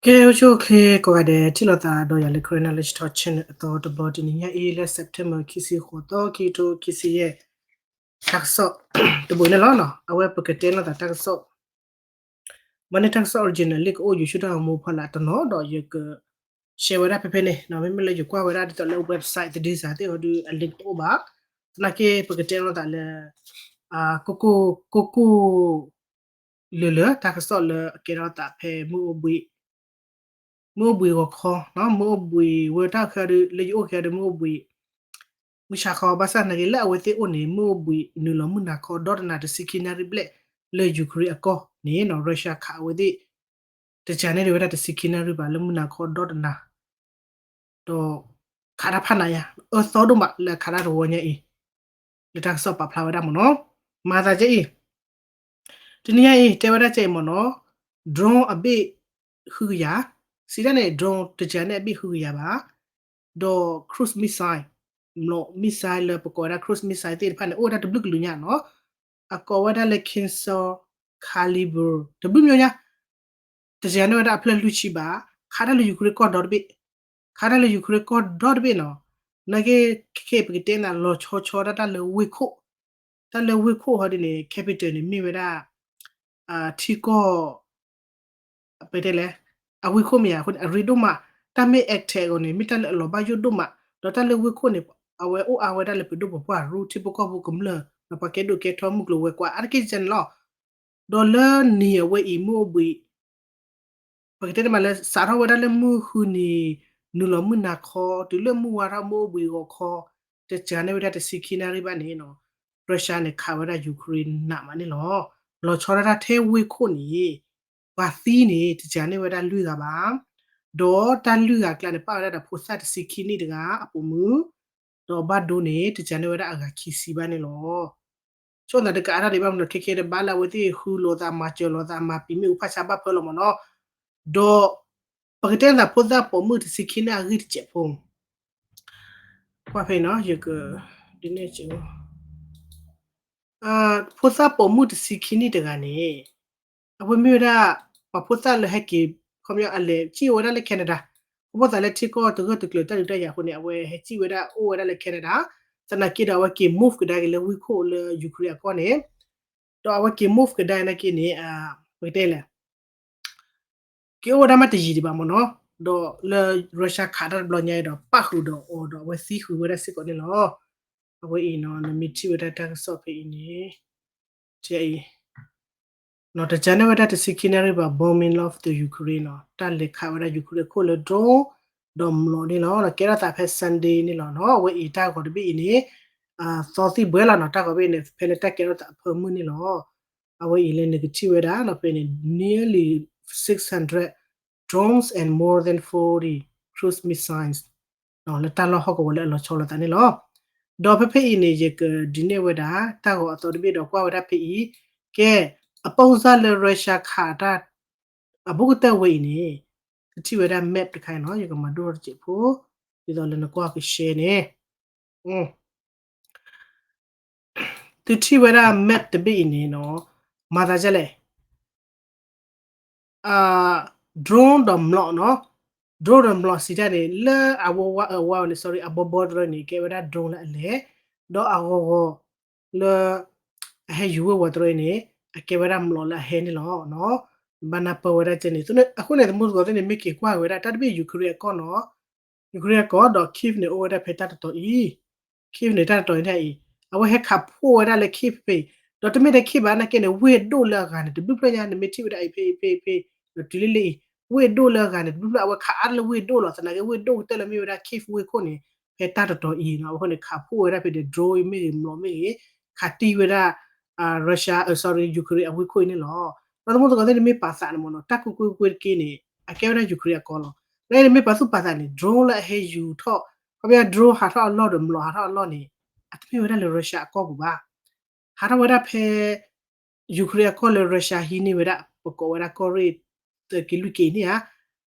ကဲ အိၣ်ဆူၣ်အိၣ်ချ့ကိးဂၤဒဲး ထံၣ်လိာ်သးဒီးယၤလၢ Karen Knowledge Talk Channel အသီတဘျီ တနံၤညါအံၤလၢ September ခံဆံဃိးသီ ခံကထိခံဆံယဲၢ် တၢ်ကစီၣ်တဘိန့ၣ်လီၤ. အဝဲပကတဲလိာ်သးတၢ်ကစီၣ် မ့ၢ်န့ၢ်တၢ်ကစီၣ် original လံာ်ကအိၣ် YouTube တၢ်ဂီၤမူဖီလာ်တနီၤဒီး ယက share ဝဲဒၣ်ဖဲဖဲန့ၣ် မ့မ့ၢ်လၢယကွၢ်ဝဲဒၣ်ဒ်သိးလၢ website သဒံစၤသ့ၣ်အီၤဒုး အ link တအိၣ်ဘၣ်. သနာ်က့ ပကတဲလိာ်သးလၢ ကိၢ်ကိၢ် ကိၢ်ကိၢ် လၢာ်လၢာ် တၢ်ကစီၣ်လၢအကဲထီၣ်သးဖဲ မုၢ်အိၣ်ဘှံးဂီၤခီ, မုၢ်အိၣ်ဘှံးဝဲတၢ်ခဲဒီး လၢယအိၣ်ခဲဒီး မုၢ်အိၣ်ဘှံး မုၢ်ဆါခီ ဘၣ်ဆၣ်သနာ်က့ လၢအဝဲသ့ၣ်အိၣ်န့ၣ် မုၢ်အိၣ်ဘှံးနုာ်လီၤမုၢ်နၤခီဒီတနၤ တဆံခံနၣ်ရံၣ်ဘျဲၣ် လၢ Ukraine အကီၢ်န့ၣ် Russia ခးအဝဲသ့ၣ် တကးန့ၣ်ဒၣ်ဝဲဒၣ် တဆံခံနၣ်ရံၣ်ဘၣ် လၢမုၢ်နၤခီဒီတနၤ ဒီးခးတၢ်ဖးနးယါ အၢသီဒိၣ်မးလၢအခးတၢ်တဝီညါအံၤ လၢတၢ်ကစီၣ်ပာ်ဖျါဝဲဒၣ်မ့ၢ်နီၤ. မၤသးဒ်အံၤ တနံၤညါအံၤ တဲဝဲဒၣ်ကဲအံၤမ့ၢ်နီၤ drone အဘ့ၣ်ဃုကယၤ, စံးတၢ်န့ၣ် drone တကးန့ၣ်အဘ့ၣ်ဃုကယၤဘၣ်, ဒီး cruise missile မ့ၢ် missile လၢပကိးဝဲဒၣ် cruise missile သ့ၣ်တဖၣ်န့ၣ် အိၣ်ဝဲဒၣ်တဘျုးကလုာ်ညါနီၤ, အကိးဝဲဒၣ်လၢ Kinzhal caliber တဘျုးမံၤညါ တကးန့ၣ်ဝဲဒၣ်အဖျၢၣ်လွံၢ်ဆံဘၣ်, ခးတၢ်လၢ Ukraine ကီၢ်ဒီတဘ့ၣ်, ခးတၢ်လၢ Ukraine ကီၢ်ဒီတဘ့ၣ်နီၤ, နာ်က့ ခဲခဲအံၤ ပကတဲနၤလီၤဆီဆီဒၣ်တၢ်လၢဝ့ၢ်ခိၣ်, တၢ်လၢဝ့ၢ်ခိၣ်ဟီဒ်န့ၣ် capital န့ၣ် မ့ၢ်ဝဲဒၣ် ထံကီၢ် ပတဲလဲၣ်, အဝ့ၢ်ခိၣ်မ့ၢ်ဧါ, အဃိန့ၣ် အရ့ဒိၣ်မး, တၢ်မ့ၢ် attack အဂီၢ်န့ၣ် မ့ၢ်တၢ်လၢအလီၤဘၣ်ယိၣ်ဒိၣ်မး, ဒီးတၢ်လၢဝ့ၢ်ခိၣ်န့ၣ် အဝဲအိၣ်အါဝဲဒၣ်လၢပဒိၣ်ပပှၢ်ရူၢ် ထံဖိကီၢ်ဖိကမျၢၢ် ဒီးပှၤကဲဒိၣ်ကဲထီ မုၢ်ကျိၤဝဲၤကွာ် အါတက့ၢ်န့ၣ်လီၤ. ဒီးလၢနံၤအဝဲအံၤ မုၢ်အိၣ်ဘှံး ပကတဲတမံၤလၢ စးထီၣ်ဝဲဒၣ်လၢမုၢ်ဃုနံၤ နုာ်လီၤမုၢ်နၤခီ တုၤလၢမုၢ်ဝါထီၣ်မုၢ်အိၣ်ဘှံးဂီၤခီ တကးန့ၢ်ဝဲဒၣ်တဆံခံနၣ်ရံၣ်ဘၣ်န့ၣ်နီၤ, Russia န့ၣ် ခးဝဲဒၣ် Ukraine နးမးန့ၣ်လီၤ. လီၤဆီဒၣ်တၢ်ထဲဝ့ၢ်ခိၣ်န့ၣ် ပှၤသံန့ၣ် တကးန့ၢ်ဝဲဒၣ်လွံၢ်ဂၤဘၣ်, ဒီးတၢ်လွံၢ်ဂၤအကျါန့ၣ် ပာ်ဝဲဒၣ်ဒီးဖိသၣ်တဆံခံနံၣ်တဂၤအပိာ်မုၣ်, ဒီးဘၣ်ဒိန့ၣ် တကးန့ၢ်ဝဲဒၣ်အဂၤခံဆံဘၣ်န့ၣ်လီၤ. ဆိသးတကအါထီၣ်ဒံးဘၣ်မ့ၢ်နီၤ, ခဲခဲတဘၣ်လၢအဝဲသ့ၣ်ဃုလိာ်သး မၤစၢၤလိာ်သး မၤပံာ်မ့ၣ်အူဖးဆါဘၣ်ဖၢလီၤမ့ၢ်နီၤ, ဒီး ပကတဲသးဖိသၣ်ပိာ်မုၣ်တဆံခံနံၣ်အဂ့ၢ်တစဲးဖိ, ကွၢ်ဖဲအံၤနီၤ, ယက ဒ်န့ၣ်စ့ၢ် ဖိသၣ်ပိာ်မုၣ်တဆံခံနံၣ်တဂၤန့ၣ် အဝဲမ့ၢ်ဝဲဒၣ် ပှၤဖိသၣ်လၢဟဲက့ၤ ခီပညီအလဲၤစံၣ်ဝဲဒၣ်လၢ Canada, ခီဖျိသးလၢထံကီၢ်တဂၢၢ်တကျၢၤတၢ်ဒုးတၢ်ယၤအဃိန့ၣ် အဝဲဟဲစံၣ်ဝဲဒၣ်အိၣ်ဝဲဒၣ်လၢ Canada, သနာ်က့ဒီးအဝဲက့ၤ move ကဒါက့ၤလၢဝ့ၢ်ခိၣ်လၢ Ukraine အကီၢ်န့ၣ်, ဒီးအဝဲက့ၤ move ကဒါနာ်က့န့ၣ် ပကတဲလဲၣ် က့ၤအိၣ်ဝဲဒၣ်မးတယံာ်ဒံးဘၣ်မ့ၢ်နီၤ, ဒီးလၢ Russia ခးတၢ်တဘျီညါအံၤဒီး ပၣ်ဃုာ်ဒီးအီၤဒီးအဝဲသံဃုာ်ဝဲဒၣ်စ့ၢ်ကီးန့ၣ်လီၤ. အဝဲအံၤနီၤ နမ့ၢ်ထံၣ်ဝဲဒၣ်တၢ်ကစီၣ်ဖဲအံၤန့ၣ် အံၤ တကးန့ၢ်ဝဲဒၣ်တဆံခံနၣ်ရံၣ်ဘၣ် bombing of the Ukraine နီၤ, တၢ်လဲၤခးဝဲဒၣ် Ukraine အခိၣ်လၢ drone ဒီးမျိာ်န့ၣ်လီၤ. ဒီးကဲထီၣ်သးဖဲ Sunday န့ၣ်လီၤနီၤ. အဝဲအံၤတၢ်ဂီၤတဘ့ၣ်အံၤန့ၣ် သီသံၣ်ဘှဲလီၤနီၤ, တၢ်ဂီၤတဘ့ၣ်န့ၣ် ဖဲလၢတၢ်ကဲထီၣ်သးအဖၢမုၢ်န့ၣ်လီၤ. အဝဲအံၤလၢနကထံၣ်ဝဲဒၣ်နီၤ ဖဲန့ၣ် nearly six hundred drones and more than forty cruise missiles လၢတၢ်လီၢ်ဟီၣ်ကဝီၤလၢအလီၤဆီလိာ်သးန့ၣ်လီၤ. ဒီးဖဲဖဲအံၤန့ၣ် ယကဒုးနဲၣ်ဝဲဒၣ် တၢ်ဂီၤအသီတဘ့ၣ်ဒီးကွၢ်ဝဲဒၣ်ဖဲအံၤ, ကဲ အပိၢ်စၢ်လၢ Russia ခးတၢ် အဘူးကတၢၢ်ဝဲအံၤန့ၣ် ကထံၣ်ဝဲဒၣ် map တခါအံၤနီၤ, ယကမၤဒိၣ်ထီၣ်တစဲးဖိ, ဒ်သိးလၢနကွၢ်က share န့ၣ် သုထံၣ်ဝဲဒၣ် map တဘ့ၣ်အံၤန့ၣ်နီၤ, မၤသးဒ်လဲၣ် drone ဒီးမျိာ်နီၤ, drone ဒီးမျိာ်စံးတၢ်န့ၣ် လၢအဝဲဝါအဝါန့ၣ် sorry အဘီဘီတရၢန့ၣ် ကဲဝဲဒၣ် drone လၢအလဲၤ, ဒီးအဂီၤဂီၤလၢ အဟဲယူၤဝ့ၤဝီၤတရၢန့ၣ် အကဲဝဲဒၣ်မျိာ်လၢအဟဲန့ၣ်လီၤ. ဘၣ်နၢ်ပၢၢ်ဝဲဒၣ်ကဲန့ၣ် အဃိန့ၣ် သမူသကိးသ့ၣ်န့ၣ် မ့ၢ်က့ၤကွၢ်ဝဲဒၣ် တၢ်တဘ့ၣ် Ukraine အကီၢ်နီၤ, Ukraine အကီၢ်ဒီး Kyiv န့ၣ် အိၣ်ဝဲဒၣ်ဖဲတၢ်တတီၤအံၤ, Kyiv န့ၣ် တၢ်တတီၤအံၤန့ၣ်အံၤ အဝဲဟဲခးဖှိၣ်ဝဲဒၣ်လၢ Kyiv ဖဲအံၤ, ဒီးတမ့ၢ်ထဲ Kyiv ဘၣ်နာ်က့န့ၣ် ဝ့ၢ်ဒိၣ်လၢအဂၤန့ၣ် တဘျုးဖျၢၣ်ညါ နမ့ၢ်ထံၣ်ဝဲဒၣ်အံၤဖဲအံၤဖဲအံၤဖဲအံၤ ဒီးတုၤလံလၢအံၤ ဝ့ၢ်ဒိၣ်လၢအဂၤန့ၣ် တဘျုးဖျၢၣ် အဝဲခးအါတလၢဝ့ၢ်ဒိၣ်လီၤ. သနာ်က့ဝ့ၢ်ဒိၣ်ကတၢၢ်လၢမ့ၢ်ဝဲဒၣ် Kyiv ဝ့ၢ်ခိၣ်န့ၣ် ဖဲတၢ်တတီၤအံၤနီၤ, အဃိန့ၣ် ခးဖှိၣ်ဝဲဒၣ်ဖဲဒီး drone မ့ၢ်ဂ့ၤ မျိာ်မ့ၢ်ဂ့ၤ ခးတံၢ်ဝဲဒၣ် Russia, sorry, Ukraine အဝ့ၢ်ခိၣ်အံၤန့ၣ်လီၤ. ဒီးသမူသကိးသ့ၣ်န့ၣ် မ့ၢ်ပာ်သးန့ၣ်မ့ၢ်နီၤ တၢ်ကွ့ကွ့ကွ့တက့ၢ်န့ၣ် အကဲဝဲဒၣ် Ukraine အကီၢ်လီၤ. နမ့ၢ်ပာ်သူၣ်ပာ်သးန့ၣ် drone လၢအဟဲယူၤထီၣ် ခီပညီ drone ဟးထီၣ်အလီၢ်ဒီးမျိာ်ဟးထီၣ်အလီၢ်န့ၣ် အတမ့ၢ်ဝဲဒၣ်လၢ Russia အကီၢ်ပူၤဘၣ်. ဟးထီၣ်ဝဲဒၣ်ဖဲ Ukraine အကီၢ်လၢ Russia ဟံးန့ၢ်ဝဲဒၣ် ပကိးဝဲဒၣ်ကီၢ်ရ့ၣ် သၢက့လွံၢ်က့န့ၣ်ဧါ.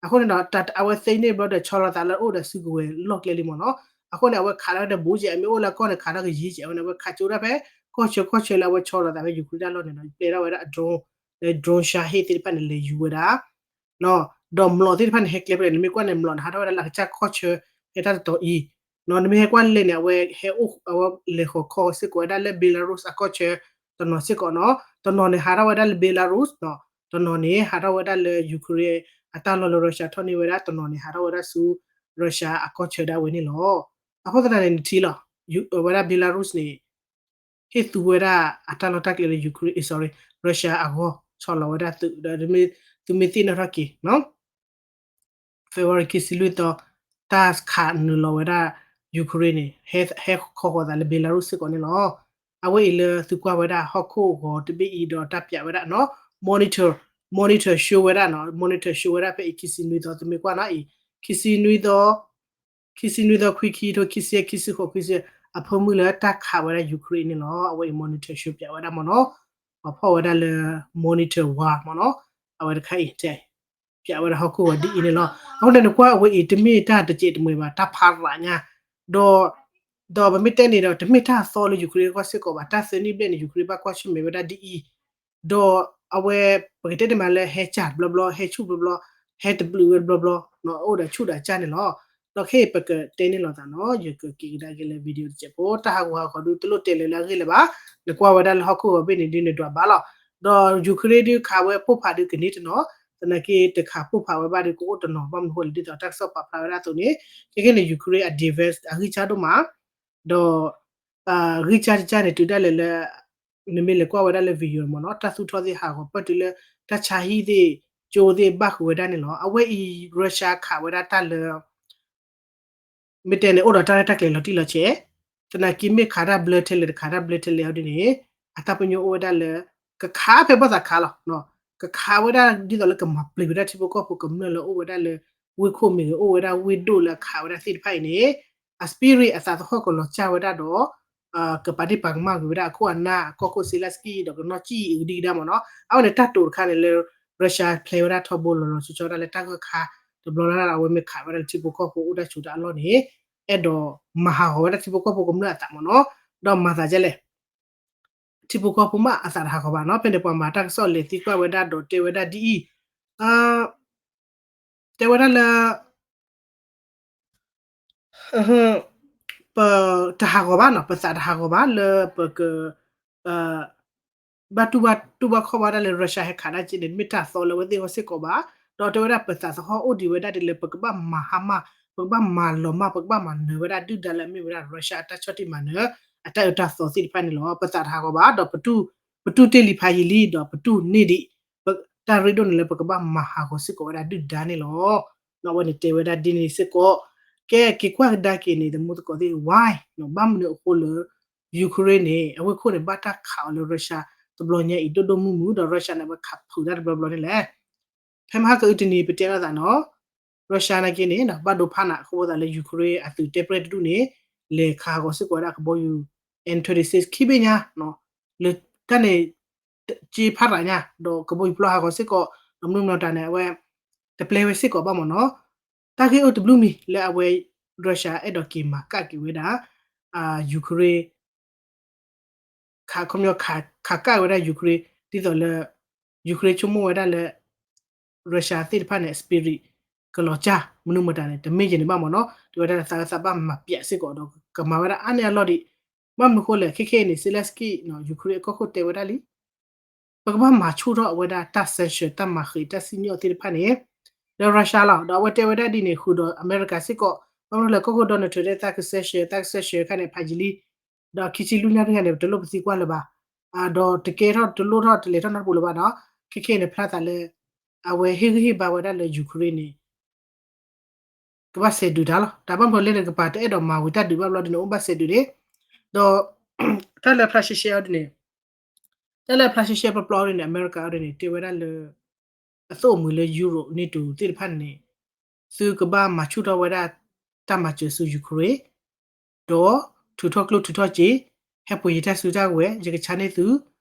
အဃိန့ၣ်ဒီး တၢ်အဝဲသ့န့ၢ်ဘျီဒီး ဆီလီၤသးလၢအအိၣ်ဒီးစုကဝဲၤလီၢ်ကျဲလံမ့ၢ်နီၤ. အဃိန့ၣ် အဝဲခးထီၣ်ဝဲဒၣ် ဘူးကဲ အမ့ၢ်အိၣ်လၢအကီၢ်န့ၣ် ခးထီၣ်ကယံၤကဲဝဲန့ၣ် အဝဲခးကၠိဒၣ်ဖဲ ကီၢ်ဆၢကီၢ်ဆၢလၢအဝဲဆီလီၤသးဖဲ Ukraine တၢ်လီၢ်န့ၣ်ဒီး ပျဲထီၣ်ဝဲဒၣ်အ drone လၢ drone Shahed သ့ၣ်တဖၣ်န့ၣ် လဲၤယူၤဝဲဒၣ် ဒီးမျိာ်သ့ၣ်တဖၣ်န့ၣ် ဟဲကျဲဖဲလဲၣ် နမ့ၢ်ကွၢ်န့ၣ် မျိာ်န့ၣ် ဟးထီၣ်ဝဲဒၣ်လၢအကစၢ်ကီၢ်ဆၢ ဖဲတၢ်တတီၤအံၤ, နမ့ၢ်ဟဲကွၢ်လဲၣ်န့ၣ် အဝဲဟဲအိၣ် အဝဲလဲၤဃီၤခီစ့ၢ်ကီးဝဲဒၣ်လၢ Belarus အကီၢ်ဆၢ တနီၤစ့ၢ်ကီးနီၤ, တနီၤန့ၣ် ဟးထီၣ်ဝဲဒၣ်လၢ Belarus နီၤ, တနီၤန့ၣ် ဟးထီၣ်ဝဲဒၣ်လၢ Ukraine အတၢ်လီၢ်လၢ Russia ထီၣ်န့ၢ်ဝဲဒၣ်, တနီၤန့ၣ် ဟးထီၣ်ဝဲဒၣ်ဆူ Russia အကီၢ်ဆၢဒၣ်ဝဲန့ၣ်လီၤ. အဃိသတးန့ၣ် နထံၣ်လီၤ ဝဲဒၣ် Belarus န့ၣ် ဟ့ၣ်သူဝဲဒၣ်အတၢ်လီၢ်တၢ်ကျဲလၢ Ukraine, sorry, Russia အဂီၢ် ဆီလီၤဝဲဒၣ်သုးဒီး သုမ့ၢ်သ့ၣ်နီၣ်ထီၣ်က့ၤ February ခံဆံလွံၢ်သီ တၢ်ခးနုာ်လီၤဝဲဒၣ် Ukraine န့ၣ် ဟဲခီဃီၤသးလၢ Belarus စ့ၢ်ကီးန့ၣ်လီၤ. အဝဲအံၤလၢသုကွၢ်ဝဲဒၣ်ဟီၣ်ခိၣ်ဂီၤတဘ့ၣ်အံၤဒီးတၢ်ပၠးဝဲဒၣ်နီၤ monitor, monitor show ဝဲဒၣ်နီၤ, monitor show ဝဲဒၣ်ဖဲအံၤ ခံဆံနွံသီ သုမ့ၢ်ကွၢ်နီၤအံၤ ခံဆံနွံသီ ခံဆံနွံသီ ခွံ ခံထိ ခံဆံယဲၢ် ခံဆံဃိး ခွံဆံ အဖိမုၣ်လၢတၢ်ခးဝဲဒၣ် Ukraine န့ၣ်လီၤ. အဝဲအံၤ monitor show ပၠးဝဲဒၣ်မ့ၢ်နီၤ, ပှၤဖီၣ်ဝဲဒၣ်လၢ monitor ဝါမ့ၢ်နီၤ, အဝဲတခါအံၤ ပၠးဝဲဒၣ်ဟီၣ်ခိၣ်ဂီၤဒ်အံၤန့ၣ်လီၤ. အဃိန့ၣ် နကွၢ်အဝဲအံၤ တမ့ၢ်တၢ်တစဲးတမှဲၤဘၣ်, တၢ်ဖးရးညါ, ဒီး ဒီးပမ့ၢ်တဲန့ၣ်ဒီး တမ့ၢ်တၢ်သီလၢ Ukraine အဂီၢ်စ့ၢ်ကီးဘၣ်, တၢ်သၢနံၣ်ဘျဲၣ်န့ၣ် Ukraine ဘၣ်ကွၢ်ဆၢၣ်မဲာ်ဝဲဒၣ်ဒ်အံၤ, ဒီးအဝဲ ပကတဲတမံၤလၢဟဲစၢ်တဘျီဘျီ, ဟဲဆူၣ်တဘျီဘျီ, ဟဲတဘျုးဝဲတဘျီဘျီ, အိၣ်ဒီးဆူၣ်ဒီးစၢ်န့ၣ်လီၤ. ဒီးခဲအံၤပကတဲန့ၢ်လိာ်သးနီၤ, ယကက့ၤကဒါက့ၤလၢ video တစဲးဖိ, တၢ်ဟးဂူာ်ဟးဂီၤဒုးတလိၣ်တဲလၢလၢအဂ့ၢ်လၢၤဘၣ်, နကွၢ်ဝဲဒၣ်လၢဟီၣ်ခိၣ်ဂီၤဘ့ၣ်န့ၣ်ဒုးနဒွးဘၣ်လီၤ. ဒီး Ukraine ဒုးခးဝဲပိၢ်ဖးဒုးကန့ၢ်တနီၤ, သနာ်က့တခးပိၢ်ဖးဝဲဘၣ်ဒုးကအိၣ်တနီၤ, ဘၣ်မနုၤဃိလဲၣ် ဒ်သိးတၢ်ကစီၣ်ပာ်ဖျါဝဲဒၣ်အသိးန့ၣ်, ခဲကနံၣ်န့ၣ် Ukraine အ defense အဂံၢ်စၢ်ဒိၣ်မး, ဒီး ဂံၢ်စၢ်တစၢ်န့ၣ် တုၤဒၣ်လဲာ်လၢ နမ့ၢ်လဲၤကွၢ်ဝဲဒၣ်လၢ video မ့ၢ်နီၤ, တၢ်သူၣ်ထီၣ်သ့ၣ်ဟးဂီၤပၢၢ်တုၤလၢ တၢ်ဆါဟံၣ်သ့ၣ် ကၠိသ့ၣ်ဘၣ်ဃုာ်ဝဲဒၣ်န့ၣ်လီၤ. အဝဲအံၤ Russia ခးဝဲဒၣ်တၢ်လၢ မ့ၢ်တဲန့ၣ် အိၣ်ဒီးတၢ်ရဲၣ်တၢ်ကျဲၤလီၤတံၢ်လီၤဆဲး, သနာ်က့မ့ၢ်ခးတၢ်ဘျၢထဲလဲၣ် တခးတၢ်ဘျၢထဲလဲၣ်အီၤဒ်န့ၣ်, အတၢ်ပညိၣ်အိၣ်ဝဲဒၣ်လၢ ကခးဖဲဘၣ်သးခးလီၤ, ကခးဝဲဒၣ်ဒ်သိးလၢကမၤပျံၤဝဲဒၣ်ထံဖိကီၢ်ဖိကမျၢၢ်လၢအိၣ်ဝဲဒၣ်လၢ ဝ့ၢ်ခိၣ်မ့ၢ်ဂ့ၤ အိၣ်ဝဲဒၣ်ဝ့ၢ်ဒိၣ်လၢအခးဝဲဒၣ်သ့ၣ်တဖၣ်အံၤန့ၣ်, အ spirit အသးသဟီၣ်ကလီၤစၢ်ဝဲဒၣ်ဒီး ကပာ်ဒ့ၣ်ပာ်ကမၣ်ကွံာ်ဝဲဒၣ်အခိၣ်အနၢ် ကီၢ်ခိၣ် Zelenskyy ဒီးကနီၣ်ကံၣ်အံၤကဒံကဒါမ့ၢ်နီၤ. အဝဲန့ၣ်တၢ်တိာ်တခါန့ၣ်လၢ Russia ဖျဲဝဲဒၣ်ထီဘိလီၤလီၤဆီဆီဒၣ်လၢတၢ်ဂၢၢ်ခါတဘျီလၢ်လၢ် အဝဲမ့ၢ်ခးဝဲဒၣ်လၢထံဖိကီၢ်ဖိအိၣ်တၢ်ဆိးတၢ်အလီၢ်န့ၣ်, အဲၣ်ဒိးမၤဟးဂီၤဝဲဒၣ်ထံဖိကီၢ်ဖိကမျၢၢ်အသးမ့ၢ်နီၤ. ဒီးမၤသးဒ်လဲၣ် ထံဖိကီၢ်ဖိမ့ၢ်အသးတဟးဂီၤဘၣ်နီၤ. ဖဲန့ၣ်ပှၤမၤတၢ်ကစီၣ်လဲၤသံကွၢ်ဝဲဒၣ်ဒီးတဲဝဲဒၣ်ဒ်အံၤ, တဲဝဲဒၣ်လၢ ပတဟးဂီၤဘၣ်နီၤ, ပသးတဟးဂီၤဘၣ်လၢပက ဘၣ်တူၢ်ဘၣ်တူၢ်ဘၣ်ခီၣ်ဘၣ်ဒၣ်လၢ Russia ဟဲခးဒၣ်က့န့ၣ် တမ့ၢ်တၢ်သီလၢအဝဲသ့ၣ်အဂီၢ်စ့ၢ်ကီးဘၣ်. ဒီးတဲဝဲဒၣ်ပသးသဟီၣ်အိၣ်ဒံးဝဲဒၣ်ဒ်လၢ ပကဘၣ်မၤဟါမၢ်, ပကဘၣ်မၤလီၤမၢ်, ပကဘၣ်မၤနၢၤဝဲဒၣ်ဒုၣ်ဒါလၢအမ့ၢ်ဝဲဒၣ် Russia အတၢ်ဆီၣ်တံၢ်မၤနၢၤ အတၢ်အၢတၢ်သီသ့ၣ်တဖၣ်န့ၣ်လီၤ. ပသးတဟးဂီၤဘၣ် ဒီး ပတူၢ်တ့ၢ်လံဖးယံာ်လံ ဒီးပတူၢ်န့ၢ်ဒံး တၢ်ရ့ဒိၣ်န့ၣ်လၢပကဘၣ်မၤဟးဂီၤစ့ၢ်ကီးဝဲဒၣ်ဒုၣ်ဒါန့ၣ်လီၤ. အဝဲန့ၣ်တဲဝဲဒၣ်ဒ်န့ၣ်စ့ၢ်ကီး. ကဲက့ၤကွၢ်ကဒါက့ၤန့ၣ် သမူသကိးသ့ၣ် why ဘၣ်မနုၤအဃိလၢ Ukraine န့ၣ် အဝ့ၢ်ခိၣ်န့ၣ် ဘၣ်တၢ်ခးအီၤလၢ Russia တဘျီညါအံၤ ဒိၣ်ဒိၣ်မုၢ်မုၢ် ဒီး Russia န့ၣ် အဝဲခးဖုးတၢ်တဘျီဘျီန့ၣ်လဲၣ်. ဖဲမဟါကအုတနံၤပတဲလိာ်သးနီၤ Russia နာ်က့န့ၣ် ဘၣ်ဒိဖးနးအဃိသးလၢ Ukraine အသုးတဲပရဲၣ်တဒူၣ်န့ၣ် လဲၤခးဟးဂီၤစ့ၢ်ကီးဝဲဒၣ်ကဘီယူၤ M twenty-six ခံဘ့ၣ်ညါ လၢတၢ်န့ၣ် က့ဖးရးညါ ဒီးကဘီယူၤဖျိဟးဂီၤစ့ၢ်ကီး ဒီးမနုၤမတၤန့ၣ် အဝဲ တပျဲဝဲစ့ၢ်ကီးဘၣ်မ့ၢ်နီၤ. တၢ်ဂ့ၢ်အိၣ်တဘျုးမံၤလၢအဝဲ Russia အဲၣ်ဒိးက့ၤမၤကၣ်က့ၤဝဲဒၣ် Ukraine ခး ခီပညီ ခးကၣ်ဝဲဒၣ် Ukraine ဒ်သိးလၢ Ukraine ဆိကမိၣ်ဝဲဒၣ်လၢ Russia သ့ၣ်တဖၣ်န့ၣ် spirit ကလီၤစၢ် မနုၤမတၤန့ၣ် တမ့ၢ်ယဲန့ၣ်ဘၣ်မ့ၢ်နီၤ. တဲဝဲဒၣ်လၢသးအၢသးဘၣ်မၤပျးစ့ၢ်ကီးဒီး ကမၤဝဲဒၣ်အါန့ၢ်အလီၢ်ဒံး. ဘၣ်မနုၤဃိလဲၣ် ခဲခဲအံၤန့ၣ် Zelensky Ukraine အကီၢ်ခိၣ်တဲဝဲဒၣ်လံ ပကဘၣ်မၤဆူၣ်ထီၣ်အဝဲဒၣ်တၢ် sanction တၢ်မၤဃံးတၢ်စံၣ်ညီၣ်သ့ၣ်တဖၣ်န့ၣ် လၢ Russia လီၤ. ဒီးအဝဲတဲဝဲဒၣ်ဒ်န့ၣ် ဃုာ်ဒီးအမဲရကၤစ့ၢ်ကီး ဘၣ်မနုၤလဲၣ် ကီၢ်ခိၣ် Donald Trump တဲတၢ်က sanction တၢ်က sanction ခါန့ၣ် ဖးယံာ်လံ ဒီးခံဆံလွံၢ်နၣ်ရံၣ်ခါန့ၣ် ပတလိၣ်ပသံကွၢ်လၢၤဘၣ်. ဒီးတကဲထီၣ်တလိၣ်ထီၣ်တလဲၤထီၣ်နီတပူၤလၢၤဘၣ်နီၤ. ခဲခဲအံၤန့ၣ် ဖျါသးလၢ အဝဲဟ့ၣ်ဂံၢ်ဟ့ၣ်ဘါဝဲဒၣ်လၢ Ukraine န့ၣ် ကဘၣ်ဆဲးဒုးတၢ်လီၤ. တၢ်ဘၣ်မနုၤလဲၣ်န့ၣ် ကပာ်တအဲၣ်ဒိးမၤဝံၤတၢ်ဒုးဘၣ်ဘျီဒ်န့ၣ် အိၣ်ဘၣ်ဆဲးဒုးန့ၣ် ဒီး တၢ်လၢဖျါရှဲရှဲအီၤဒ်န့ၣ် တၢ်လၢဖျါရှဲရှဲပျီပျီအီၤဒ်န့ၣ် အမဲရကၤအီၤဒ်န့ၣ် တဲဝဲဒၣ်လၢ အသိၣ်အမှံၤလၢ Europe NATO သ့ၣ်တဖၣ်န့ၣ် သုကဘၣ်မၤဆူၣ်ထီၣ်ဝဲဒၣ် တၢ်မၤစၢၤဆူ Ukraine ဒီးထုးထီၣ်ကျိၣ်ထုးထီၣ်စ့, ဟဲပှ့ၤယတၢ်စုတၢ်ဝဲၤ ယကဆါန့ၢ်သု,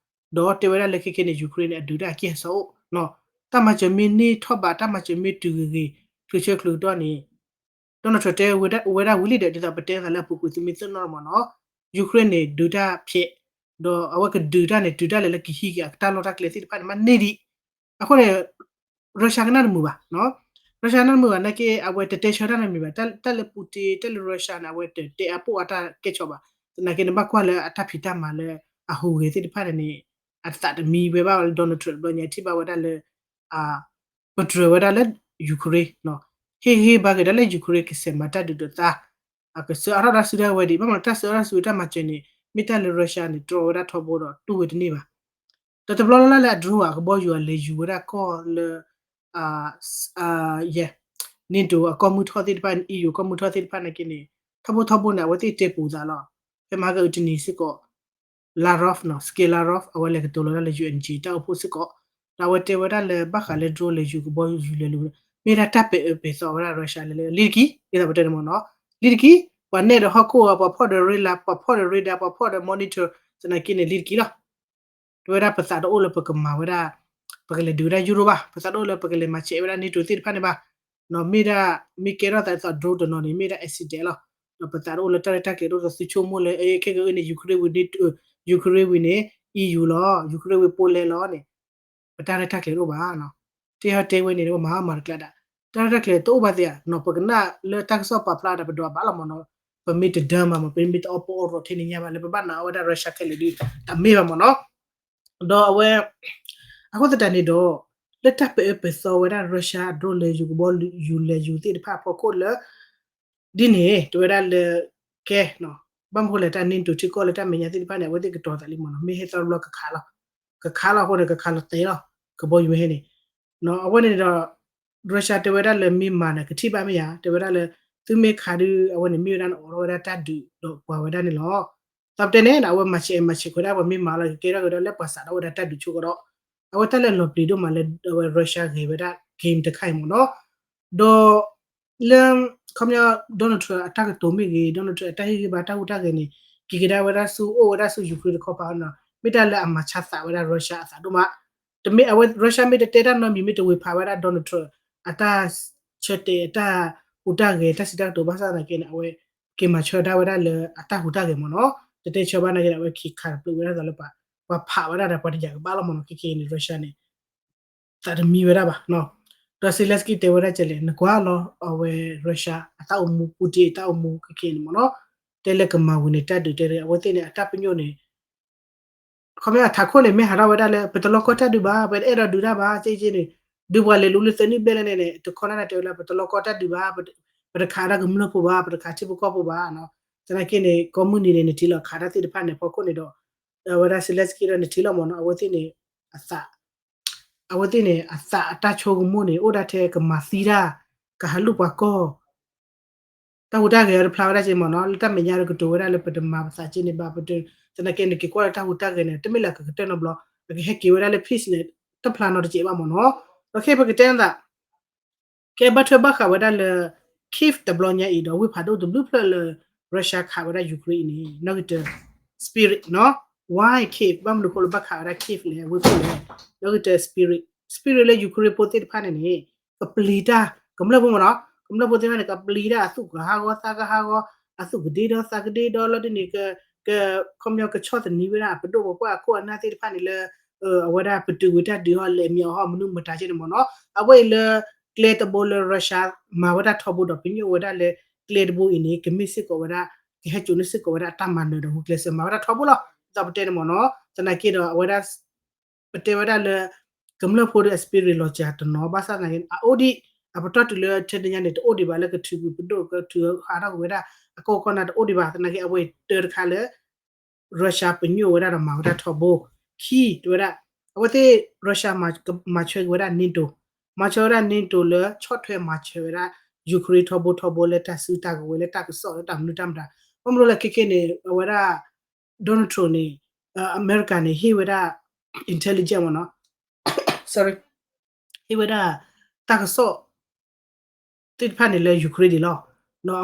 ဒီးတဲဝဲဒၣ်လၢခဲခဲန့ၣ် Ukraine န့ၣ် အဒုးတၢ်အက့ၢ်အစီအိၣ်, တၢ်မၤစၢၤမ့ၢ်န့ၢ်ထီၣ်ဘး တၢ်မၤစၢၤမ့ၢ်တုၤဂ့ၤဂ့ၤ ချုးဆၢချုးကတီၢ်န့ၣ် Donald Trump တဲဝဲဒၣ်ဝံၤလံဒီး ဒ်သိးပတဲသးလၢအပူၤကွံာ်သုမ့ၢ်သ့ၣ်နီၣ်မ့ၢ်နီၤ Ukraine န့ၣ် ဒုးတၢ်ဖျဲး, ဒီးအဝဲကဒုးတၢ်န့ၣ် တုၤတၢ်လဲၣ်လၢကဟံးက့ၤအတၢ်လီၢ်တၢ်ကျဲသ့ၣ်တဖၣ်န့ၣ် မ့ၢ်န့ၢ်ဒံး, အဃိန့ၣ် Russia ကနၣ်တမုာ်ဘၣ်, Russia ကနၣ်တမုာ်ဘၣ် နာ်က့ အဝဲတတဲဆၢတၢ်နီတမံၤဘၣ်, တၢ်လၢ Putin တၢ်လၢ Russia န့ၣ် အဝဲတတဲအပိၢ်အတၢ်ကဲၣ်ဆိးဘၣ်, သနာ်က့န့ၣ် ဘၣ်ကွၢ်လၢအတၢ်ဖံးတၢ်မၤလၢ အဟူးဂဲၤသ့ၣ်တဖၣ်န့ၣ်န့ၣ် အသးတမံဝဲဘၣ်လၢ Donald Trump တဘျီညါထံၣ်ဘၣ်ဝဲဒၣ်လၢ ပတြၢၤဝဲဒၣ်လၢ Ukraine ဟ့ၣ်ဂံၢ်ဘါက့ၤဒၣ်လၢ Ukraine ကဆဲးမၤတၢ်ဒုးဒီးသး, ကဆှၢအါထီၣ်တၢ်စုတၢ်ဝဲၤဒံး, ဘၣ်မနုၤတၢ်ဆှၢအါထီၣ်စုတၢ်မၤစၢၤန့ၣ် မ့ၢ်တၢ်လၢ Russia န့ၣ် တြီဝဲဒၣ်ထီဘိဒီးတူၢ်ဝဲတန့ၢ်ဘၣ်. ဒီးတဘျီလၢ်လၢ်လၢအ drone အကဘီယူၤအလဲၤယူၤဝဲဒၣ်ကီၢ်လၢ NATO အကီၢ်မုၢ်ထီၣ်သ့ၣ်တဖၣ် EU ကီၢ်မုၢ်ထီၣ်သ့ၣ်တဖၣ်နာ်က့န့ၣ် ထီဘိထီဘိန့ၣ် အဝဲသ့ၣ်တဲပူၤသးလီၤ. ဖဲမဟါကအုးတနံၤစ့ၢ်ကီး Lavrov နီၤ Sergey Lavrov အဝဲလဲၤကတိၤလီၤဒၣ်လၢ UN တၢ်အိၣ်ဖှိၣ်စ့ၢ်ကီး, ဒီးအဝဲတဲဝဲဒၣ်လၢဘၣ်ဃးလၢ drone လဲၤယူၤကဘီယူၤလဲၤလူၤ မ့ၢ်ဒၣ်တၢ်ပဲာ်အၢပဲာ်သီဝဲဒၣ် Russia လဲၤလၢလံတက့ၢ်, ဒ်သိးပတဲန့ၣ်မ့ၢ်နီၤ လံတက့ၢ်, ပှၤနဲၣ်ဒီးဟီၣ်ခိၣ်အီၤ ပှၤဖီၣ်ဒီး radar ပှၤဖီၣ်ဒီး monitor သနာ်က့န့ၣ် လံတက့ၢ်လီၤ. တဲဝဲဒၣ်ပသးတအိၣ်လၢပကမၤဝဲဒၣ် ပကလဲၤဒုးဝဲဒၣ် Europe ဘၣ်, ပသးတအိၣ်လၢပကလဲၤမၤဆဲးဝဲဒၣ် NATO သ့ၣ်တဖၣ်န့ၣ်ဘၣ်, မ့ၢ်ဒၣ် မ့ၢ်ကဲထီၣ်သးဒ်သိး drone တနီၤန့ၣ် မ့ၢ်ဒၣ် accident လီၤ. ဒီးပသးတအိၣ်လၢတၢ်ရဲၣ်တၢ်ကျဲၤတအိၣ်ဒီးသုဆိကမိၣ်လၢ ခဲကနံၣ်အံၤန့ၣ် Ukraine ဝံၤ NATO, Ukraine ဝံၤန့ၣ် EU လီၤ, Ukraine ဝံၤ Poland လီၤန့ၣ် ပတၢ်ရဲၣ်တၢ်ကျဲၤတအိၣ်ဘၣ်. တဲဟီတဲဝဲန့ၣ် ပမၤအီၣ်မၤတကျါဒၣ်, တၢ်ရဲၣ်တၢ်ကျဲၤတအိၣ်ဘၣ်သ့ဧါ, ပကနၣ်လၢတၢ်ကစီၣ်ပာ်ဖျါဒီးပဒွးဘၣ်လီၤမ့ၢ်နီၤ, ပမ့ၢ်တဒၢမးမ့ၢ် ပမ့ၢ်တအီၣ်ပီအီၣ်ရီၤထဲန့ၣ်ညါဘၣ် လၢပဘၣ်နာ်အီၣ်ဝဲဒၣ် Russia ခဲလၢာ်ဒီး တမ့ၢ်ဘၣ်မ့ၢ်နီၤ. ဒီးအဝဲ အဃိသတးန့ၣ်ဒီး လၢတၢ်ပဲာ်အၢပဲာ်သီဝဲဒၣ် Russia အ drone လဲၤယူၤကဘီယူၤလဲၤယူၤသ့ၣ်တဖၣ်အဖီခိၣ်လၢ ဒ်န့ၣ် တဲဝဲဒၣ်လၢ ကဲ ဘၣ်မနုၤဃိလဲၣ် တၢ် NATO ထံကီၢ်လၢတၢ်မဲာ်ညါသ့ၣ်တဖၣ်န့ၣ် အဝဲသ့ၣ်ကတီၤသးလံမ့ၢ်နီၤ, မ့ၢ်ဟဲသီတဘျီကခးလီၤ, ကခးလီၤအဃိန့ၣ် ကခးလီၤတဲလီၤ ကဘီယူၤဝဲဟဲန့ၣ်, အဝဲန့ၣ်ဒီး Russia တဲဝဲဒၣ်လၢမ့ၢ်မၤန့ၣ် ကထံၣ်ဘၣ်မ့ၢ်ဧါ, တဲဝဲဒၣ်လၢ သုမ့ၢ်ခးဒုး အဝဲန့ၣ်မ့ၢ်ဝဲဒၣ်နအိးထီၣ်ဝဲဒၣ်တၢ်ဒုးဒီးပှၤဝဲဒၣ်န့ၣ်လီၤ. သးပတဲန့ၣ် အဝဲမၤဆဲးမၤဆဲးခွဲးဒၣ်ပှၤမ့ၢ်မၤလီၤ ကကဲထီၣ်ကဒီးလၢပှၤစးထီၣ်ဝဲဒၣ်တၢ်ဒုးဆိကဒီး, အဝဲတၢ်လၢလီၤပျံၤဒိၣ်မးလၢအဝဲ Russia ဂဲၤဝဲဒၣ် game တခါအံၤမ့ၢ်နီၤ, ဒီး လၢ ခီပညီ Donald Trump အတၢ်ကတိၤမ့ၢ်ဂ့ၤ Donald Trump အတၢ်ဟ့ၣ်ဂံၢ်ဘါတၢ်ဟူးတၢ်ဂဲၤန့ၣ် က့ၤကဒါဝဲဒၣ်ဆူ အိၣ်ဝဲဒၣ်ဆူ Ukraine တခီပၤနီၤ, မ့ၢ်တၢ်လၢအမၤဆါသးဝဲဒၣ် Russia အသးဒိၣ်မး, တမ့ၢ်အဝဲ Russia မ့ၢ်တတဲတၢ်နီတမံၤ မ့ၢ်တဝ့ၤဖးဝဲဒၣ် Donald Trump အတၢ်ဆၢတဲာ် အတၢ်ဟူးတၢ်ဂဲၤ တၢ်စံးတၢ်ကတိၤဘၣ်ဆၣ်သနာ်က့န့ၣ် အဝဲက့ၤမၤဆၢဒၣ်ဝဲဒၣ်လၢအတၢ်ဟူးတၢ်ဂဲၤမ့ၢ်နီၤ, တတဲဆၢဘၣ်နာ်က့န့ၣ် အဝဲက့ၤခးတပျုာ်ဝဲဒၣ်သးလၢပှၤ ပှၤဖးဝဲဒၣ်ဒီးပှၤတယာ်ကဘၣ်လီၤမ့ၢ်နီၤ, ခဲကနံၣ်အံၤန့ၣ် Russia န့ၣ် သးတမံဝဲဒၣ်ဘၣ်နီၤ, ဒီး Zelensky တဲဝဲဒၣ်ကလဲၣ် နကွၢ်လီၤ အဝဲ Russia အတၢ်အိၣ်မူ Putin အတၢ်အိၣ်မူခဲကနံၣ်အံၤန့ၣ်မ့ၢ်နီၤ, တဲလၢကမၤဝံၤန့ၣ် တၢ်ဒုးတဲ အဝဲသ့ၣ်န့ၣ် အတၢ်ပညိၣ်န့ၣ် ခီပညီအထးခိၣ်န့ၣ် မ့ၢ်ဟးထီၣ်ဝဲဒၣ်လၢ ပတလီၢ်ကီၢ်တၢ်ဒုးဘၣ်, ပတအဲၣ်ဒိးဒုးတၢ်ဘၣ်, သ့က့န့ၣ် ဒုးပှၤလဲၤလူၤလၢသၢနံၣ်ဘျဲၣ်လၢန့ၣ်န့ၣ် တခီနၢ်နၢ်တဲဝဲလၢ ပတလီၢ်ကီၢ်တၢ်ဒုးဘၣ်, ပတခးဒၣ်ကမျၢၢ်ဖိဘၣ်, ပတခးထံဖိကီၢ်ဖိဘၣ်နီၤ, သနာ်က့န့ၣ် ကိးမုၢ်နံၤန့ၣ် နထံၣ်လီၤခးတၢ်သ့ၣ်တဖၣ်န့ၣ် ဖီခိၣ်န့ၣ်ဒီး အဝဲဒၣ် Zelensky ဒီးနထံၣ်လီၤမ့ၢ်နီၤ, အဝဲသ့ၣ်န့ၣ် အသး အဝဲသ့ၣ်န့ၣ် အသးအတၢ်ဆိကမိၣ်န့ၣ် အိၣ်ဒၣ်ထဲကမၤသံတၢ်, ကဟးလူၢ်ပှၤကီၢ် တၢ်ဟူးတၢ်ဂဲၤအီၤတဖျါဝဲဒၣ်က့မ့ၢ်နီၤ, လၢတၢ်မဲာ်ညါဒီးကတိၤဝဲဒၣ်လၢပတမၤပသးက့န့ၣ်ဘၣ်, ပတ သနာ်က့န့ၣ်က့ၤကွၢ်လၢတၢ်ဟူးတၢ်ဂဲၤန့ၣ် တမ့ၢ်လၢအကကတၢၢ်နီတဘျီ, အကဟဲက့ၤဝဲဒၣ်လၢ peace န့ၣ် တဖျါနီတစဲးဘၣ်မ့ၢ်နီၤ, ဒီးခဲအံၤပကတဲနသး ကဲဘၣ်ထွဲဘၣ်ဃးဝဲဒၣ်လၢ Kyiv တဘျီညါအံၤဒီး ဝ့ၢ်ဖးဒိၣ်တဘျုးဖျၢၣ်လၢ Russia ခးဝဲဒၣ် Ukraine အံၤန့ၣ် နီၢ်ကတၢၢ် spirit နီၤ, why Kyiv ဘၣ်မနုၤဃိလၢဘၣ်ခးဝဲဒၣ် Kyiv လဲၣ် ဝ့ၢ်ခိၣ်လဲၣ်, နီၢ်ကတၢၢ် spirit, spirit လၢ Ukraine ဖိသ့ၣ်တဖၣ်န့ၣ်န့ၣ် ကပျံၤတၢ် ကမျၢၢ်ဖိမ့ၢ်နီၤ, ကမျၢၢ်ဖိသ့ၣ်တဖၣ်န့ၣ် ကပျံၤတၢ် အသူၣ်ကဟးဂီၤသးကဟးဂီၤ, အသူၣ်ကဒ့ဒီသးကဒ့ဒီလီၤဒ်န့ၣ် က ခီပညီကဆီၣ်သနံးဝဲဒၣ်အပဒိၣ်ပပှၢ်အခိၣ်အနၢ်သ့ၣ်တဖၣ်န့ၣ်လၢ အဝဲဒၣ်ပတုာ်ဝံၤတၢ်ဒုးဟီ လဲၤမံအီၤဟီ မနုၤမတၤကဲန့ၣ်မ့ၢ်နီၤ. အဝဲအံၤလၢ ကျဲတဘိလၢ Russia မၤဝဲဒၣ်ထီဘိဒီး ပညိၣ်ဝဲဒၣ်လၢ ကျဲတဘိအံၤန့ၣ် ကမ့ၢ်စ့ၢ်ကီးဝဲဒၣ် ကဟဲစိာ်န့ၢ်စ့ၢ်ကီးဝဲဒၣ်အတၢ်မၤနၢၤဒီး ဂုာ်ကျဲးစၢးမၤဝဲဒၣ်ထီဘိလီၤ. ဒ်သိးပတဲန့ၣ်မ့ၢ်နီၤ သနာ်က့ဒီးအဝဲဒၣ် ပတဲဝဲဒၣ်လၢ ကမျၢၢ်ဖိဒီးအ spirit လီၤစှၤတနီၤ ဘၣ်ဆၣ်သနာ်က့ အအိၣ်ဒံး အပတီၢ်တုၤလၢထဲတညါန့ၣ် တအိၣ်ဒံးဘၣ်လၢကထုးကွံာ်ပဒိၣ် ကထုးဟးထီၣ်ကွံာ်ဝဲဒၣ် အကီၢ်ကီၢ်နၢ်တအိၣ်ဒံးဘၣ်. သနာ်က့ အဝဲတၢတခါလၢ Russia ပညိၣ်ဝဲဒၣ်ဒီးမၤဝဲဒၣ်ထီဘိ ခံ တဲဝဲဒၣ် အဝဲသ့ၣ် Russia မၤဆၢက့ၤဝဲဒၣ် NATO မၤဆၢဝဲဒၣ် NATO လၢဆီၣ်ထွဲမၤစၢၤဝဲဒၣ် Ukraine ထီဘိထီဘိလၢတၢ်စုတၢ်ကဝဲၤလၢတၢ်ကစီၣ်လၢတၢ်မနုၤတၢ်မတၤ ဘၣ်မနုၤလၢခဲခဲန့ၣ် အဝဲဒၣ် Donald Trump န့ၣ် အမဲရကၤန့ၣ် ဟ့ၣ်ဝဲဒၣ် intelligence မ့ၢ်နီၤ sorry ဟ့ၣ်ဝဲဒၣ် တၢ်ကစီၣ် သ့ၣ်တဖၣ်န့ၣ်လၢ Ukraine န့ၣ်လီၤ.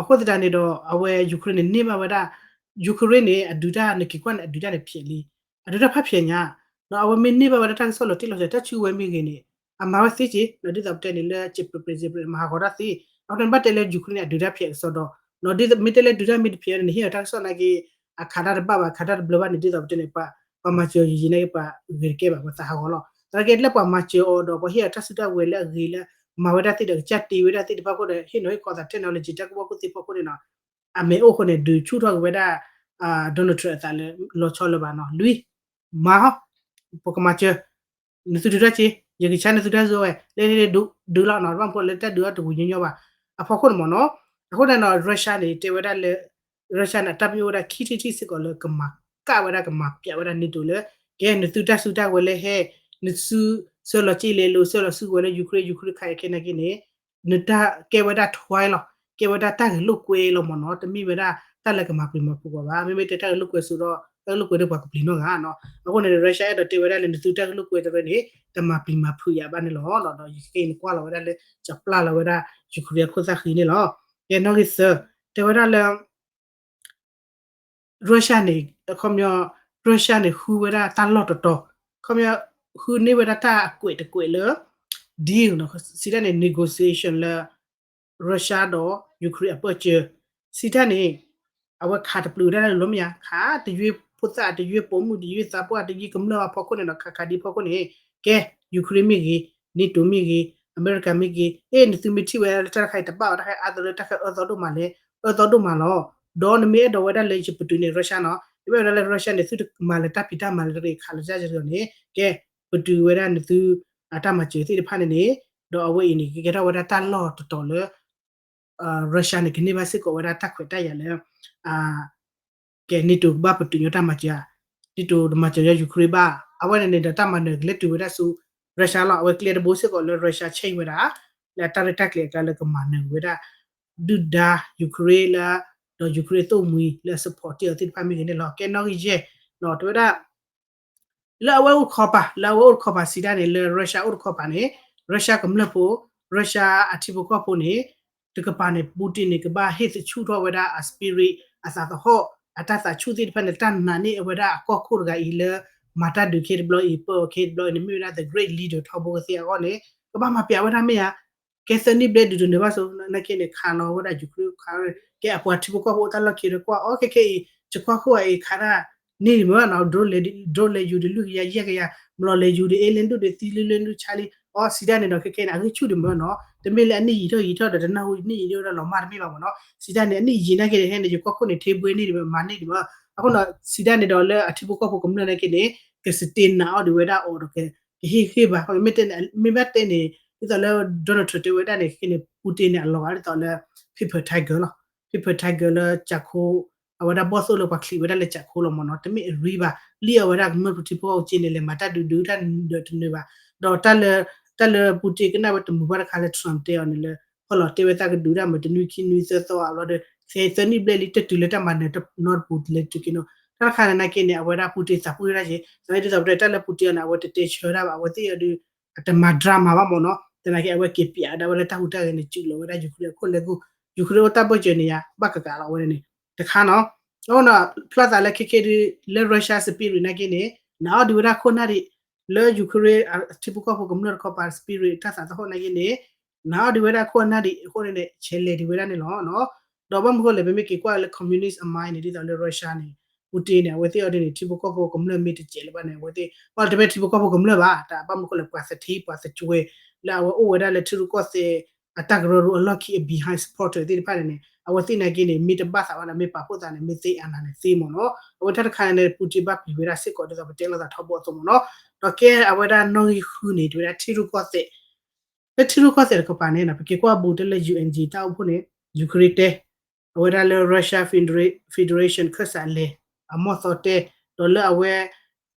အဃိသတးန့ၣ်ဒီး အဝဲ Ukraine န့ၣ် န့ၢ်ဘၣ်ဝဲဒၣ် Ukraine န့ၣ် အဒုးတၢ်နက့ၤကွၢ်န့ၣ် အဒုးတၢ်န့ၣ်ဖျဲးလံ အဒုးတၢ်ဖးဖျဲးညါ အဝဲမ့ၢ်န့ၢ်ဘၣ်ဝဲဒၣ်တၢ်ကစီၣ်လီၤတံၢ်လီၤဆဲး တၢ်ဆူးဝဲမ့ၢ်ဂ့ၤန့ၣ် အမၤဝဲသ့က့ ဒ်သိးပတဲန့ၣ်လၢ ကပရ့းပရ့း မၤဟးဂီၤတၢ်သ့ အဃိန့ၣ် ဘၣ်တဲလၢ Ukraine န့ၣ် အဒုးတၢ်ဖျဲးကစီဒီး ဒ်မ့ၢ်တဲလၢဒုးတၢ်မ့ၢ်တဖျဲးန့ၣ် ဟ့ၣ်အီၤတၢ်ကစီၣ်နာ်က့ အခးတၢ်တဘၣ်ဘၣ် ခးတၢ်တဘျၢဘၣ်န့ၣ် ဒ်သိးပတဲန့ၣ် ပှၤမၤစၢၤယံာ်ယံာ်နာ်က့ ပှၤဂ့ၤတကဲဘၣ် ပှၤသးဟးဂီၤလီၤ. သနာ်က့လၢပှၤမၤစၢၤအီၤဒီး ပှၤဟ့ၣ်အီၤတၢ်စုတၢ်ဝဲၤလၢအဂ့ၤလၢ မၤဝဲဒၣ်သ့ၣ်ဒီးကစၢ်တ့ဝဲဒၣ်သ့ၣ်တဖၣ်အဃိဒီး ဟ့ၣ်နီၤဟ့ၣ်ခီသး technology တၢ်ကူၣ်ဘၣ်ကူၣ်သ့ဖီခိၣ်န့ၣ်နီၤ အမဲာ်အိၣ်ဃိန့ၣ် ဒုးဆူၣ်ထီၣ်က့ၤဝဲဒၣ် Donald Trump အသးလၢလီၤဆီလၢၤဘၣ်နီၤ လွံၢ် မၤဟီ ပကမၤစၢၤ နသုဒုးတၢ်က့ ယကဆါနသုတၢ်စုဝဲ လၢဒုးလီၤနီၤ ဘၣ်မနုၤလၢတၢ်ဒုးအီၤတဝံၤညီညီဘၣ် အဖီခိၣ်န့ၣ်မ့ၢ်နီၤ အဃိန့ၣ်နီၤ Russia န့ၣ် တဲဝဲဒၣ်လၢ Russia န့ၣ် အတၢ်ပညိၣ်ဝဲဒၣ်ခံထံၣ်ထံၣ်စ့ၢ်ကီးလၢကမၤကၣ်ဝဲဒၣ်ကမၤပျးဝဲဒၣ် NATO လၢ ကဲ နသုတၢ်စုတၢ်ဝဲၤလၢဟဲ နသုဆှၢလီၤက့လဲၤလိၤ ဆှၢလီၤစုကဝဲၤလၢ Ukraine Ukraine ခါအံၤခဲနာ်က့န့ၣ် နတၢ်ကဲဝဲဒၣ်ထွဲလီၤ ကဲဝဲဒၣ်တၢ်ဂဲၤလိာ်ကွဲလီၤမ့ၢ်နီၤ တမ့ၢ်ဝဲဒၣ်တၢ်လၢကမၤပျံၤမၤဖုးကွံာ်ဘၣ် မ့မ့ၢ်တဲတၢ်ဂဲၤလိာ်ကွဲစိဒီး တၢ်ဂဲၤလိာ်ကွဲဒီးပှၤကပျံၤနီတဂၤနီၤ အဃိန့ၣ် Russia အဲၣ်ဒိးတဲဝဲဒၣ်လၢနသုတၢ်ဂဲၤလိာ်ကွဲတရၢန့ၣ် တမၤပျံၤမၤဖုးယၤဘၣ်န့ၣ်လီၤ ဒီးယက့ၤနကွၢ်လီၤဝဲဒၣ်လၢ ကပျၢ်လီၤဝဲဒၣ် Ukraine အခိၣ်သၣ်ဃံန့ၣ်လီၤ ကဲနီၣ်ဂံၢ်သၢ တဲဝဲဒၣ်လၢ Russia န့ၣ် ခီပညီ Russia န့ၣ် ဃုဝဲဒၣ်တၢ်လီၢ်တတီၤ ခီပညီ ဃုန့ၢ်ဝဲဒၣ်တၢ်အကွဲးတကွဲးလၢ deal နီၤ စံးတၢ်န့ၣ် negotiation လၢ Russia ဒီး Ukraine အပၢၢ်စၢၤ စံးတၢ်န့ၣ် အဝဲခးတပျုာ်ဝဲဒၣ်လၢလီၤမ့ၢ်ဧါ ခးတယွ့ၢ်ဖိသၣ် တယွ့ၢ်ပိာ်မုၣ် တယွ့ၢ်သးပှၢ် တယွ့ၢ်ကမျၢၢ်အဖီခိၣ်န့ၣ်ဒီး ခးခးဒ်ဖီခိၣ်န့ၣ် ကဲ Ukraine မ့ၢ်ဂ့ၤ NATO မ့ၢ်ဂ့ၤ အမဲရကၤမ့ၢ်ဂ့ၤ အ့ၣ် နသုမ့ၢ်ထံၣ်ဝဲလၢတၢ်တခါအံၤ တဘၣ်အီၤတၢ်ခါအါသိးလၢတၢ်ခါအၢသီဒိၣ်မးလဲၣ် အၢသီဒိၣ်မးလီၤ ဒီးနမ့ၢ်အဲၣ်ဒိးဝဲဒၣ်လၢယပတုာ်န့ၢ် Russia နီၤ နမ့ၢ်အဲၣ်ဒိးလၢ Russia န့ၣ် သုတမၤလၢၤတၢ်ဖံးတၢ်မၤလၢၤတဂ့ၤ ခးလၢၤတၢ်စၢၤတဂ့ၤန့ၣ် ကဲ ပတုာ်ဝဲဒၣ်နသု အတၢ်မၤစၢၤသ့ၣ်တဖၣ်န့ၣ်န့ၣ် ဒီးအဝဲအံၤန့ၣ် ကကဲထီၣ်ဝဲဒၣ်တၢ်လီၢ်တတီၤလၢ Russia န့ၣ် ကန့ၢ်ဘၣ်စ့ၢ်ကီးဝဲဒၣ်တၢ်ခွဲးတၢ်ယာ်လၢ ကဲ NATO ကဘၣ်ပတုာ်ညီတၢ်မၤစၢၤဧါ NATO တမၤစၢၤညီ Ukraine ဘၣ် အဝဲန့ၣ်န့ၣ်ဒီးတၢ်မၤနၢၤကလဲၤတုၤဝဲဒၣ်ဆူ Russia လီၤ အဝဲကျဲတဘိစ့ၢ်ကီးလၢ Russia change ဝဲဒၣ် လၢအတၢ်ရဲၣ်တၢ်ကျဲၤအကျါလၢကမၤနၢၤက့ၤဝဲဒၣ် ဒုၣ်ဒါ Ukraine လၢ ဒီး Ukraine အသိၣ်မှံၤလၢအ support တ့ၢ်အီၤသ့ၣ်တဖၣ်မ့ၢ်ဂ့ၤန့ၣ်လီၤ ကဲနီၣ်ဂံၢ်ယဲၢ် တဲဝဲဒၣ် လၢအဝဲအိၣ်တခီပၤ လၢအဝဲအိၣ်တခီပၤစံးတၢ်န့ၣ် လၢ Russia အိၣ်တခီပၤန့ၣ် Russia ကမျၢၢ်ဖိ Russia အထံဖိကီၢ်ဖိန့ၣ် တကပၤန့ၣ် Putin န့ၣ် ကဘၣ်ဟ့ၣ်သဆူၣ်ထီၣ်ဝဲဒၣ်အ spirit အသးသဟီၣ် အတၢ်သးဆူၣ်သ့ၣ်တဖၣ်န့ၣ် တၢ်နာ်န့ၢ်အဝဲဒၣ်အကီၢ်ခိၣ်တဂၤအံၤလၢ မၤတၢ်ဒုးခဲတဘျီအံၤ ပၢအီၤခဲတဘျီအံၤန့ၣ် မ့ၢ်ဝဲဒၣ် the great leader ထီဘိကသ့အဂီၢ်န့ၣ် ကဘၣ်မၤပျးဝဲဒၣ်မ့ၢ်ဧါ ကဲသၢနံၣ်ဘျဲၣ်ဒုးတနၢၤဘၣ်စိ နာ်က့န့ၣ် ခးလီၤဝဲဒၣ် Ukraine ခး ကဲအပှၤထံဖိကီၢ်ဖိအိၣ်တၢ်လီၢ်ခံဒီးကွၢ် အီ ခဲခဲအံၤ ယကွၢ်ခိၣ်အံၤခးတၢ်န့ၢ်ဒံးမ့ၢ်နီၤ drone လဲၤယူၤဒံးလွံၢ်ကယၤယဲၢ်ကယၤ မလီၤလဲၤယူၤဒံး alien ဒုးဒံးသံလွံၢ်လွံၢ်လွံၢ်ဆါလံ အီ စံးတၢ်န့ၣ်ဒီး ခဲခဲန့ၣ် အဂံၢ်ဆူၣ်ဒံးမ့ၢ်နီၤ တမ့ၢ်လၢအနံၣ်ယံာ်ထီၣ်ယံာ်ထီၣ်ဒီးတနၢ်ဟူနံၣ်ယံာ်ဒံးဝဲဒၣ်လီၤမၢ်တမ့ၢ်ဘၣ်မ့ၢ်နီၤ စံးတၢ်န့ၣ် အနံၣ်ယံာ်နာ်က့န့ၣ် ဟဲန့ၣ် ယကွၢ်ခိၣ်န့ၣ် ထ့ဘှ့န့ၢ်ဒံးမ့ၢ် မၤန့ၢ်ဒံးမ့ၢ် အဃိနီၤ စံးတၢ်န့ၣ်ဒီးလၢအထံဖိကီၢ်ဖိကမျၢၢ်နာ်က့န့ၣ် က stay နာ်အီၤဒံးဝဲဒၣ်အီၤဒီး ကဟ့ၣ်ဂံၢ်ဘါ မ့မ့ၢ်ဘၣ်တဲန့ၣ် ဒ်သိးလၢ Donald Trump တဲဝဲဒၣ်န့ၣ် ခဲခဲန့ၣ် Putin န့ၣ် အလီၤဂာ်ဒ်သိးလၢ paper tiger လီၤ paper tiger လၢကၠးခိ အဝဲဒၣ်ဘီၣ်သိၣ်လၢပှၤချံးဝဲဒၣ်လၢကၠးခိလီၤမ့ၢ်နီၤ တမ့ၢ်အရံဘၣ် လံၣ်အီၤဝဲဒၣ်ကမျၢၢ်ထံဖိကီၢ်ဖိက့န့ၣ် လဲၤမၤတၢ်ဒုးဒုးတၢ်ဒုးတနၢၤဘၣ် ဒီးတၢ်လၢ တၢ်လၢ Putin ကနၣ်ဝဲတမုာ်ဘၣ်တခါလၢ Trump တဲအီၤန့ၣ်လၢ ဖီၣ်လီၤတဲဝဲသးကဒုးတၢ်မ့ၢ်တနွံခံနွံသၢသီအဘျီဒီး သဲသၢနံၣ်ဘျဲၣ်လံ တတုၤလၢတၢ်မၤနၢၤနီတပူၤလဲၤတုၤက့ၤနီၤ တၢ်တခါန့ၣ်နာ်က့န့ၣ် အဝဲဒၣ် Putin သးပှၢ်ဝဲဒၣ်က့ သနာ်က့ဒ်သိးပတဲတၢ်လၢ Putin အီၤန့ၣ် အဝဲတတဲဆၢတၢ်ဘၣ် အဝဲသ့ၣ်အီၤဒုး အတမၤ drama ဘၣ်မ့ၢ်နီၤ သနာ်က့အဝဲက့ၤပျးဒၣ်ဝဲလၢတၢ်ဟူးတၢ်ဂဲၤန့ၣ် စုးလီၤဝဲဒၣ် Ukraine အခိၣ်လဲၤကူၣ် Ukraine အိၣ်တၢ်ဘၢၣ်စၢၤန့ၣ်ယါ ဘၣ်ကကးလီၤဝဲဒၣ်န့ၣ် တခါနီၤ အဃိနီၤ ဖျါသးလၢခဲခဲဒုး လၢ Russia spirit နာ်က့န့ၣ် နာ်အီၤဒံးဝဲဒၣ်ခိၣ်နၢ်ဒံး လၢ Ukraine ထံဖိကီၢ်ဖိကမျၢၢ်တခီပၤ spirit တၢ်သးသဟီၣ်နာ်က့န့ၣ် နာ်အီၤဒံးဝဲဒၣ်ခိၣ်နၢ်ဒံး အဃိန့ၣ် ဆဲးလဲၤဒံးဝဲဒၣ်န့ၣ်လီၤ. ဒီးဘၣ်မနုၤဃိလဲၣ် ပမ့ၢ်က့ၤကွၢ်လၢ communist အ mind န့ၣ် ဒ်သိးလၢ Russia န့ၣ် Putin န့ၣ် အဝဲသ့ၣ်အီၤဒ်န့ၣ် ထံဖိကီၢ်ဖိကမျၢၢ်မ့ၢ်တစဲးလၢၤဘၣ်န့ၣ် အဝဲသ့ၣ် ဘၣ်တမ့ၢ်ထံဖိကီၢ်ဖိကမျၢၢ်ဘၣ် တၢ်ဘၣ်မနုၤဃိလဲၣ် ပှၤသထ့ပှၤသကွဲး လၢအဝဲအိၣ်ဝဲဒၣ်လၢထံရူၢ်ကီၢ်သဲး အတၢ်ကရၢကရိအလီၢ်ခံအ behind supporter သ့ၣ်တဖၣ်န့ၣ်န့ၣ် အဝဲသ့ၣ်နာ်က့န့ၣ် မ့ၢ်တဘၣ်သးဘၣ်ဒီး မ့ၢ်ပာ်ဖှိၣ်သးန့ၣ် မ့ၢ်သ့အါနၤန့ၣ်သ့မ့ၢ်နီၤ. အဝဲတၢ်တခါန့ၣ် Putin ဘၣ်ပျံၤဝဲဒၣ်စ့ၢ်ကီး ဒ်သိးပတဲလိာ်သးထီဘိအသိးမ့ၢ်နီၤ. ဒီးကဲအဝဲဒၣ်နီၣ်ဂံၢ်ဃုန့ၣ် တဝဲဒၣ်ထံရူၢ်ကီၢ်သဲး လၢထံရူၢ်ကီၢ်သဲးတကပၤန့ၣ် ပက့ၤကွၢ်ဘူးတၢ်လၢ ယူၣ်အၣ်အၣ် တၢ်အိၣ်ဖှိၣ်န့ၣ် Ukraine တဲ အဝဲဒၣ်လၢ Russia Federation ခၢၣ်စးလဲၤ အမီၢ်သီတဲ ဒီးလၢအဝဲ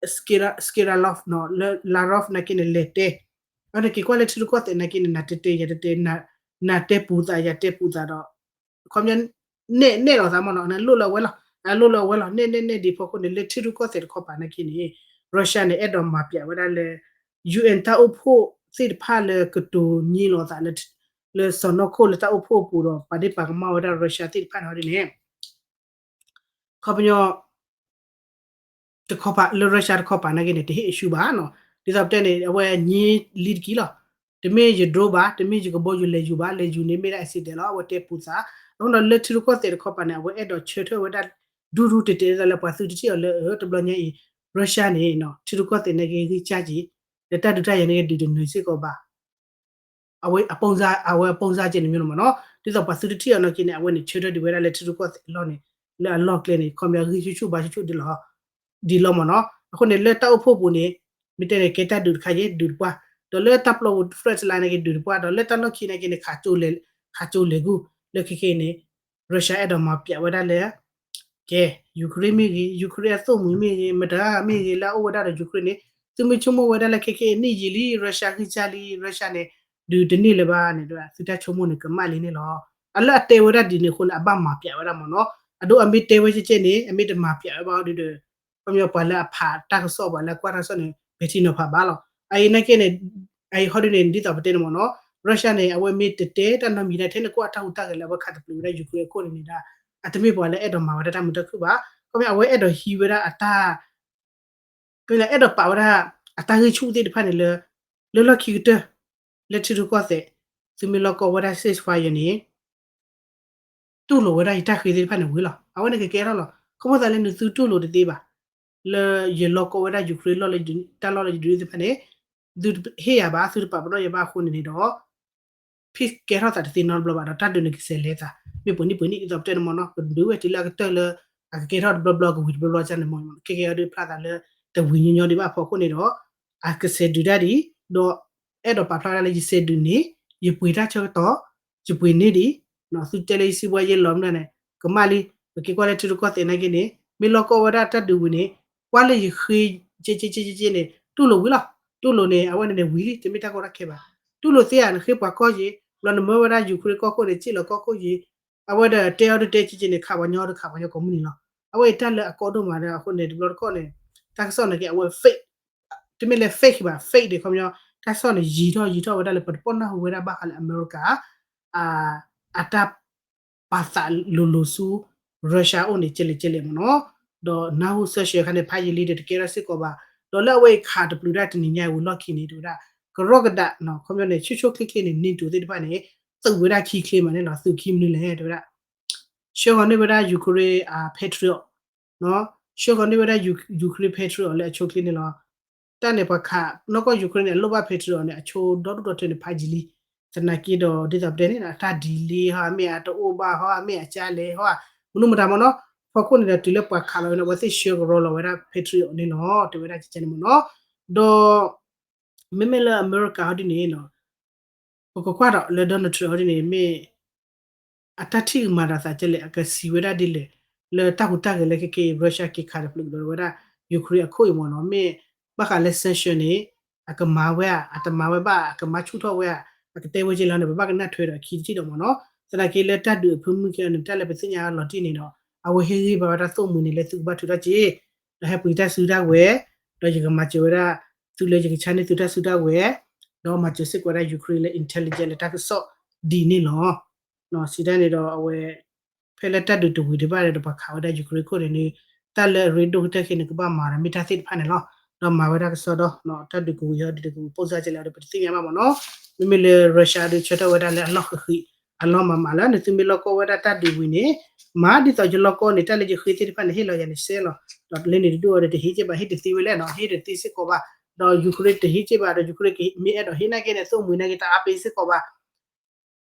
Skeralov နီၤ လၢ Lavrov နာ်က့န့ၣ် လဲၤတဲ အဝဲန့ၣ်က့ၤကွၢ်လၢထံရူၢ်ကီၢ်သဲးနာ်က့န့ၣ် နၤတဲတဲ ယၤတဲတဲ နၤတဲပူၤသး ယၤတဲပူၤသးဒီး ခီပညီ နဲၣ်နဲၣ်လီၤသးမ့ၢ်နီၤ နလိၣ်လၢအဝဲလီၤ နလိၣ်လၢအဝဲလီၤ နဲၣ်နဲၣ်နဲၣ်ဒ်အဖီခိၣ်န့ၣ် လၢထံရူၢ်ကီၢ်သဲးတခီပၤနာ်က့န့ၣ် Russia န့ၣ် အဲၣ်ဒိးမၤပျးဝဲဒၣ်လၢ ယူၣ်အၣ် တၢ်အိၣ်ဖှိၣ်သ့ၣ်တဖၣ်လၢကတိၤညိလီၤသး လၢစီၢ်နီၤခိၣ်လၢတၢ်အိၣ်ဖှိၣ်အပူၤဒီး ပာ်ဒ့ၣ်ပာ်ကမၣ်ဝဲဒၣ် Russia သ့ၣ်တဖၣ်န့ၣ်ဒ်န့ၣ် ခီပညီ တခီပၤ လၢ Russia တခီပၤနာ်က့န့ၣ် တဟ့ၣ်အဆူၣ်ဘၣ်နီၤ ဒ်သိးပတဲန့ၣ် အဝဲညိလံတက့ၢ်လီၤ. တမ့ၢ်ယ drone ဘၣ် တမ့ၢ်ယကဘီယူၤလဲၤယူၤဘၣ် လဲၤယူၤန့ၣ်မ့ၢ်ဒၣ် accident လီၤ အဝဲတဲပူၤသး အဃိဒီးလၢထံရူၢ်ကီၢ်သဲးတခီပၤန့ၣ် အဝဲအဲၣ်ဒိးဆၢထၢၣ်ဝဲဒၣ် ဒူဒူတဲာ်တဲာ်ဒ်သိးလၢပှၤသုတထံၣ်အီၤလၢ တဘျီညါအံၤ Russia န့ၣ် ထံရူၢ်ကီၢ်သဲးနာ်က့ဂံၢ်စၢ်က့ၤ ဒီးတၢ်ဒုးတၢ်ယၤန့ၣ်က့ဒုးတနၢၤစ့ၢ်ကီးဘၣ် အဝဲအ ပုံစံ အဝဲအ ပုံစံ ကဲန့ၣ်မ့ၢ်နီၤမ့ၢ်နီၤ ဒ်သိးပှၤသုတထံၣ်အီၤနာ်က့န့ၣ် အဝဲန့ၣ်ဆၢထၢၣ်ဒံးဝဲဒၣ်လၢထံရူၢ်ကီၢ်သဲးအလီၢ်န့ၣ် လၢအလီၢ်ကျဲန့ၣ် ခီပညီဂံၢ်ဆူၣ်ဆူၣ်ဘါဆူၣ်ဆူၣ်ဒ်လီၤ ဒ်လီၤမ့ၢ်နီၤ အဃိန့ၣ် လၢတၢ်အိၣ်ဖှိၣ်ပူၤန့ၣ် မ့ၢ်တဲန့ၣ် ကဲတၢ်ဒုးတခါယ့ၢ် ဒုးတပှၢ် ဒီးလၢတၢ်ပျီပူၤ front line နာ်က့ဒုးတပှၢ် ဒီးလၢတၢ်လီၢ်ခံနာ်က့န့ၣ် ခးကၠိလဲၤ ခးကၠိလဲၤဂုၢ် လၢခဲကနံၣ်အံၤန့ၣ် Russia အဲၣ်ဒိးမၤပျးဝဲဒၣ်လၢ ကဲ Ukraine မ့ၢ်ဂ့ၤ Ukraine အသိၣ်မှံၤမ့ၢ်ဂ့ၤ မတၤမ့ၢ်ဂ့ၤ လၢအအိၣ်ဝဲဒၣ်ဒီး Ukraine န့ၣ် သုမ့ၢ်ဆိကမိၣ်ဝဲဒၣ်လၢခဲကနံၣ်အံၤ နံၣ်ယံာ်လံ Russia ဂံၢ်စၢ်လံ Russia န့ၣ် ဒုးတန့ၢ်လၢၤဘၣ်န့ၣ် သုတၢ်ဆိကမိၣ်န့ၣ် ကမၣ်လံန့ၣ်လီၤ. အလၢအတဲဝဲဒၣ်ဒ်န့ၣ်အဃိန့ၣ် အဘၣ်မၤပျးဝဲဒၣ်မ့ၢ်နီၤ အဒိ အမ့ၢ်တဲဝဲကဲကဲန့ၣ် အမ့ၢ်တမၤပျးဝဲဘၣ်အီၤဒုးဒီး ခီပညီပှၤလၢအဖးတၢ်ကစီၣ် ပှၤလၢအကွၢ်တၢ်ကစီၣ်န့ၣ် ပဲာ်ထံနီၤဖးဘၣ်လီၤ. အအံၤနာ်က့န့ၣ် အအံၤဟီဒုန့ၣ် ဒ်သိးပတဲန့ၣ်မ့ၢ်နီၤ Russia န့ၣ် အဝဲမ့ၢ်တတဲတၢ်နီတမံၤဒၣ် ထဲန့ၣ်ကွၢ်တၢ်ဟူးတၢ်ဂဲၤလၢအဝဲခးတပျုာ်ဝဲဒၣ် Ukraine အခိၣ်န့ၣ်န့ၣ်ဒၣ် အတမ့ၢ်ပှၤလၢအဲၣ်ဒိးမၤဝဲဒၣ်တၢ်မုာ်တၢ်ခုၣ်ဘၣ်. ခီပညီအဝဲအဲၣ်ဒိးဟံးဝဲဒၣ်အတၢ် ကဲလၢအဲၣ်ဒိးပာ်ဝဲဒၣ် အတၢ်ဂံၢ်ဆူၣ်သ့ၣ်တဖၣ်န့ၣ်လၢ လၢလီၢ်ခံကတၢၢ် လၢထံရူၢ်ကီၢ်သဲး သုမ့ၢ်လီၢ်ကီၢ်ဝဲဒၣ် ceasefire န့ၣ် တူၢ်လိာ်ဝဲဒၣ်ယတၢ်ဃ့သ့ၣ်တဖၣ်န့ၣ်ဝံၤလီၤ. အဝဲန့ၣ်ကကဲထီၣ်လီၤ. ခီဖျိသးလၢနသုတူၢ်လိာ်တသ့ဘၣ် လၢယလီၢ်ကီၢ်ဝဲဒၣ် Ukraine လီၢ်လၢ တၢ်လီၢ်လၢယဒုးသ့ၣ်တဖၣ်န့ၣ် သုတဟ့ၣ်ယၤဘၣ် သုတပာ်ပနီၣ်ယၤဘၣ်အဃိန့ၣ်န့ၣ်ဒီး ဖဲကဲထီၣ်သးတသ့နီတဘျီဘၣ်ဒီး တၢ်ဒုးန့ၣ်ကဆဲးလဲၤသး မ့ၢ်ပှဲၤနံၣ်ပှဲၤနံၣ်ဒ်သိးပတဲန့ၣ်မ့ၢ်နီၤ ကဒုးဝဲတုၤလၢအကတၢၢ်လၢ အကကဲထီၣ်တဘျီဘျီ ကဝံၤတဘျီဘျီကန့ၣ်မ့ၢ် ခဲကဲအီၤဒုးဖျါသးလၢ တဝံၤညီညီဒံးဘၣ်အဖီခိၣ်န့ၣ်ဒီး အကဆဲးဒုးတၢ်ဒံး ဒီးအဲၣ်ဒိးပာ်ဖျါဝဲဒၣ်လၢယဆဲးဒုးန့ၣ် ယပှ့ၤတၢ်ဆၢကတီၢ် ယပှ့ၤန့ၢ်ဒံး သုတဲလၢယစံးဘှါယဲလီၤမနုၤန့ၣ် ကမၣ်လံ ပက့ၤကွၢ်လၢထံရူၢ်ကီၢ်သဲးနာ်က့န့ၣ် မ့ၢ်လီၢ်ကီၢ်ဝဲဒၣ်တၢ်ဒုးဝံၤန့ၣ် ကွၢ်လၢယဃ့ က့က့က့က့န့ၣ် တူၢ်လိာ်ဝံၤလီၤ. တူၢ်လိာ်န့ၣ် အဝဲန့ၣ်န့ၣ်ဝံၤလံ တမ့ၢ်တၢ်ကီတၢ်ခဲဘၣ်. တူၢ်လိာ်သ့ဧါ နဃ့ပှၤကီၢ်က့ၤ ဘျီနမၢဝဲဒၣ် Ukraine ကီၢ်ခိၣ်န့ၣ် စ့ၢ်လီၤကီၢ်ခိၣ်က့ၤ အဝဲဒီးတဲအီၤဒုးတဲက့က့န့ၣ် ခးပှၤညီဒီးခးပှၤညီကိးမုၢ်နံၤလီၤ. အဝဲအံၤတၢ်လၢအကီဒိၣ်မးဒီးအဃိန့ၣ် တဘျီတခီၣ်န့ၣ် တၢ်ကစီၣ်နာ်က့ အဝဲ fake တမ့ၢ်လၢ fake ဘၣ် fake ဒ်ခီပညီ တၢ်ကစီၣ်န့ၣ် ယံာ်ထီၣ်ယံာ်ထီၣ်ဝဲဒၣ်လၢပတပီၢ်နၢ်ဟူဝဲဒၣ်ဘၣ်ဃးလၢအမဲရကၤ အတၢ်ပာ်သးလိၤလိၤဆူ Russia အအိၣ်န့ၣ် ကဲလဲၣ်ကဲလဲၣ်မ့ၢ်နီၤ. ဒီးနၢ်ဟူစၢၤဆှၢခါန့ၣ် ဖးယံာ်လံဒီးတကဲထီၣ်စ့ၢ်ကီးဘၣ်. ဒီးလၢအဝဲအံၤခးတပျုာ်ဒၣ်တနံၤညါအံၤဝံၤလီၢ်ခံန့ၣ် တဲဝဲဒၣ် ကရီကဒး ခီပညီန့ၣ် ဆိဆိချ့ချ့န့ၣ် NATO သ့ၣ်တဖၣ်န့ၣ် သုးဝဲဒၣ်ခံချ့မးန့ၣ်လီၤ. သုးခံမနုၤလဲၣ် တဲဝဲဒၣ် ဆှၢဃီၤန့ၢ်ဝဲဒၣ် Ukraine Patriot ဆှၢဃီၤန့ၢ်ဝဲဒၣ် Ukraine Patriot လၢအဆိချ့န့ၣ်လီၤ. တၢ်န့ၣ်ပှၤခး နီၢ်ကီၢ် Ukraine န့ၣ် အလိၣ်ဘၣ် Patriot န့ၣ် အဆိဒီဒူၣ်ဒီထၢန့ၣ် ဖးယံာ်လံ. သနာ်က့ဒီး ဒ်သိးပတဲန့ၣ် အတၢ် delay ဟီ အမ့ၢ်အတအိၣ်ဘၣ်ဟီ အမ့ၢ်အကလဲၣ်ဟီ မနုၤမတၤမ့ၢ်နီၤ. ဖီခိၣ်န့ၣ်ဒီး တုၤလၢပှၤခးလီၤဝဲန့ၣ် အဝဲသ့ၣ်ဆှၢကရီလီၤဝဲဒၣ် Patriot န့ၣ်လီၤ တဲဝဲဒၣ်ကဲန့ၣ်မ့ၢ်နီၤ. ဒီး မ့မ့ၢ်လၢအမဲရကၤဟီဒ်န့ၣ်နီၤ ပကကွၢ်ဒီးလၢ Donald Trump ဟီဒ်န့ၣ် မ့ၢ် အတၢ်ထံၣ်ကမၤဒၣ်သးကဲလဲၣ် အကစံးဝဲဒၣ်ဒ်လဲၣ် လၢတၢ်ဟူးတၢ်ဂဲၤလၢခဲကနံၣ်အံၤ Russia က့ၤခးတပျုာ်ကဒီးဝဲဒၣ် Ukraine အခိၣ်အံၤမ့ၢ်နီၤ မ့ၢ်ဘၣ်ဃးလၢ sanction န့ၣ် အကမၤဝဲဧါ အတမၤဝဲဘၣ် အကမၤဆူၣ်ထီၣ်ဝဲဧါ အကတဲဝဲကဲလဲၣ်န့ၣ် ပဘၣ်ကနၣ်ထွဲဒီးခံတထံၣ်ဒီးမ့ၢ်နီၤ. သနာ်က့လၢတၢ်ဒုးအဖၢမုၢ်ခဲအံၤန့ၣ် တၢ်လၢပသ့ၣ်ညါလီၤတံၢ်န့ၣ်ဒီး အဝဲဟ့ၣ်ဂံၢ်ဘါဝဲဒၣ်သိၣ်မှံၤန့ၣ် လၢသုကဘၣ်ထုးထီၣ်က့ၤ ဒီးဟဲပှ့ၤတၢ်စုတၢ်ဝဲၤ ဒီးယကမၤစၢၤဝဲဒၣ် သုလၢယကဆါန့ၢ်သုတၢ်စုတၢ်ဝဲၤ ဒီးမၤစၢၤစ့ၢ်ကီးဝဲဒၣ် Ukraine လၢ intelligence လၢတၢ်ကစီၣ်ဒ်န့ၣ်လီၤ. စံးတၢ်န့ၣ်ဒီးအဝဲ ဖဲလၢတၢ်ဒုးတဝံၤဒံးဘၣ်ဒီး ပှၤခးဝဲဒၣ် Ukraine ခိၣ်န့ၣ်န့ၣ် တၢ်လၢအရ့ဒိၣ်ကတၢၢ်ခဲန့ၣ် ကဘၣ်မၤဒီးမ့ၢ်တၢ်သ့ၣ်တဖၣ်န့ၣ်လီၤ. ဒီးမၤဝဲဒၣ်ကစီဒီ တၢ်ဒုးကဝံၤဟီဒ်တကဝံၤ ပိၢ်စၢ်ကဲလဲၣ်ဒီး ပတသ့ၣ်ညါဘၣ်မ့ၢ်နီၤ. မ့မ့ၢ်လၢ Russia ဒုးဆၢထၢၣ်ဝဲဒၣ်လၢအလီၢ်ဃံးဃံး အလီၤမၤမးလၢ နသုမ့ၢ်လီၢ်ကီၢ်ဝဲဒၣ်တၢ်ဒုးဝံၤန့ၣ် မၤဒ်သိးယလီၢ်ကီၢ်န့ၣ် တၢ်လၢယဃ့သ့ၣ်တဖၣ်န့ၣ် ဟ့ၣ်လီၤယၤန့ၣ်စဲလီၤ. ဒီးလၢန့ၣ်တဒူၣ်အီၤဒီးတဟ့ၣ်က့ဘၣ် ဟ့ၣ်တသ့ဝဲလဲၣ်နီၤ ဟ့ၣ်တသ့စ့ၢ်ကီးဘၣ်. ဒီး Ukraine တဟ့ၣ်က့ဘၣ်ဒီး Ukraine မ့ၢ်အဲၣ်ဒိးဟ့ၣ်နာ်က့န့ၣ် သိၣ်မှံၤနာ်က့တအါပ့ၤစ့ၢ်ကီးဘၣ်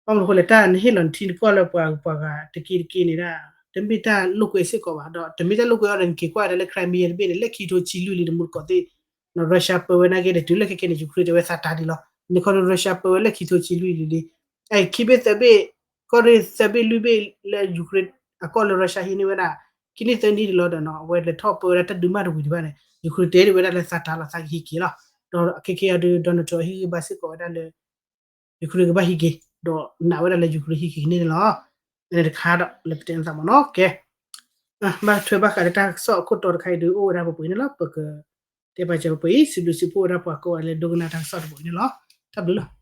ဘၣ်မနုၤအဃိလဲၣ် တၢ်နဟ့ၣ်လီၤနထံနကီၢ်လၢပှၤပှၤဂၤတက့တက့န့ၣ်ဒၣ် တမ့ၢ်တၢ်လိာ်ကွဲစ့ၢ်ကီးဘၣ် ဒီးတမ့ၢ်တၢ်လိာ်ကွဲအီၤဒီး နက့ၤကွၢ်ဒၣ်လၢ Crimea တဘ့ၣ်န့ၣ် လၢခံထိဆံလွံၢ်လံတမူတကိးသ့ၣ် Russia ပၢဝဲနာ်က့ဒီး တုၤလၢခဲကဲန့ၣ် Ukraine တဲဝဲသးတၢ်ဒ်လီၤ. နခီဒီး Russia ပၢဝဲလၢခံထိဆံလွံၢ်လံလံ ခံဘ့ၣ်သၢဘ့ၣ် ကီၢ်ရ့ၣ်သၢဘ့ၣ်လွံၢ်ဘ့ၣ်လၢ Ukraine အကီၢ်လၢ Russia ဟံးန့ၢ်ဝဲဒၣ် ခံနံၣ်သၢနံၣ်ဒ်လီၤဒီးနီၤ အဝဲလဲၤထီၣ်ပၢဝဲဒၣ်တၢ်ဒုးမးတဝံၤဒံးဘၣ်န့ၣ် Ukraine တဲဒ်ဝဲဒၣ်လၢသးတၢ်လီၤ သးကဟံးက့ၤလီၤ. ဒီးခဲကဲအံၤဒီး Donald Trump ဟ့ၣ်ဂံၢ်ဘါစ့ၢ်ကီးဝဲဒၣ်လၢ Ukraine ကဘၣ်ဟံးက့ၤ ဒီးနာ်ဝဲဒၣ်လၢ Ukraine ဟံးက့ၤကန့ၢ်န့ၣ်လီၤ. အန့ၣ်တခါဒီးလၢပတဲနသးမ့ၢ်နီၤ ကဲ ဘၣ်ထွဲဘၣ်ဃးလၢတၢ်ကစီၣ်အခိၣ်တီတခါအံၤဒီး အိၣ်ဝဲဒၣ်ပှဲၤပှဲၤန့ၣ်လီၤ. ပကတဲပာ်စၢၤပှဲၤအံၤ စံးဘျုးစံးဖှိၣ်ဝဲဒၣ်ပှၤကိးဂၤလၢဒိကနၣ်တၢ်ကစီၣ်တဘိအံၤန့ၣ်လီၤ. တၢ်ဘျုးလီၤ.